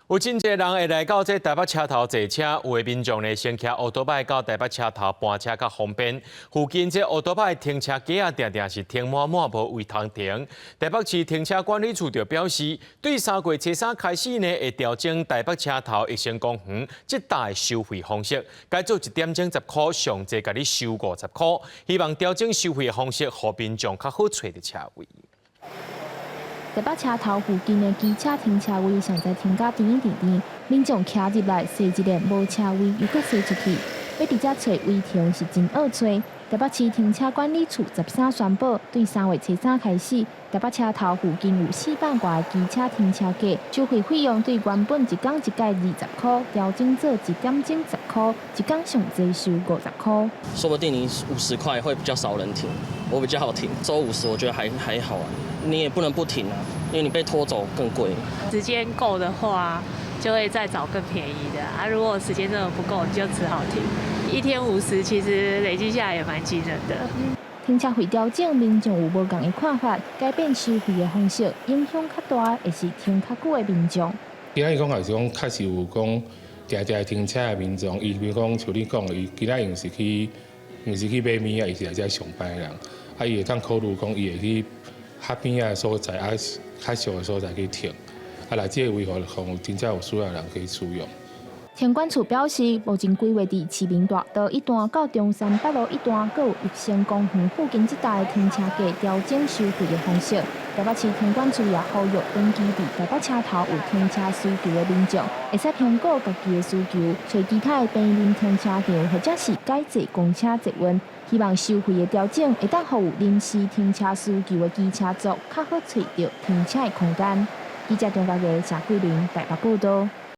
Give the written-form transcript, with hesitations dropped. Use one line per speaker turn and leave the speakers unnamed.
有真濟人會來到這台北車頭坐車，有的民眾呢先騎歐多擺到台北車頭搬車較方便。附近這歐多擺停車格仔定定是停滿滿，無位通停。台北市停車管理處就表示，對3月初3開始呢，會調整台北車頭益生公園這帶收費方式，改做一點鐘十箍，上濟共你收50箍。希望調整收費的方式，予民眾較好揣著車位。
台北車頭附近的機車停車位，現在停甲甜甜甜，民眾騎入來，踅一下無車位，又閣踅出去，欲佇遮揣位停是真僫揣。台北市停車管理處13宣布，對3月初3開始，台北車頭附近有400外個機車停車格，收費費用對原本一工一改20箍，調整做一點鐘十箍，一工上濟收50箍。
說不定你50塊會比較少人停，我比較好停，收五十我覺得還好啊。你也不能不停啊，因為你被拖走更貴。
時間夠的話，就會再找更便宜的啊。如果時間真的不夠，你就只好停。一天五十，其實累積下來也蠻驚人的。
停車費調整，民眾有無仝的看法？改變收費的方式，影響較大的是停較久的民眾。
今仔日講也是講，確實有講定定停車的民眾，伊比如講像你講，伊今仔毋是去買物仔，伊是來遮上班的人，啊，伊會當考慮講，伊會去較邊仔的所在，啊，較俗的所在去停，啊，來這個位予予真正有需要的人去使用。
停管處表示，目前規劃佇市民大道一段到中山北路一段，閣有益生公園附近這帶停車格調整收費的方式。台北市停管處也呼籲長期佇台北車頭有停車需求的民眾，會使評估家己的需求，揣其他的平面停車場，或者是改坐公車捷運。希望收費的調整會當予有臨時停車需求的機車族較好揣著停車的空間。記者張家傑、謝桂玲台北報道。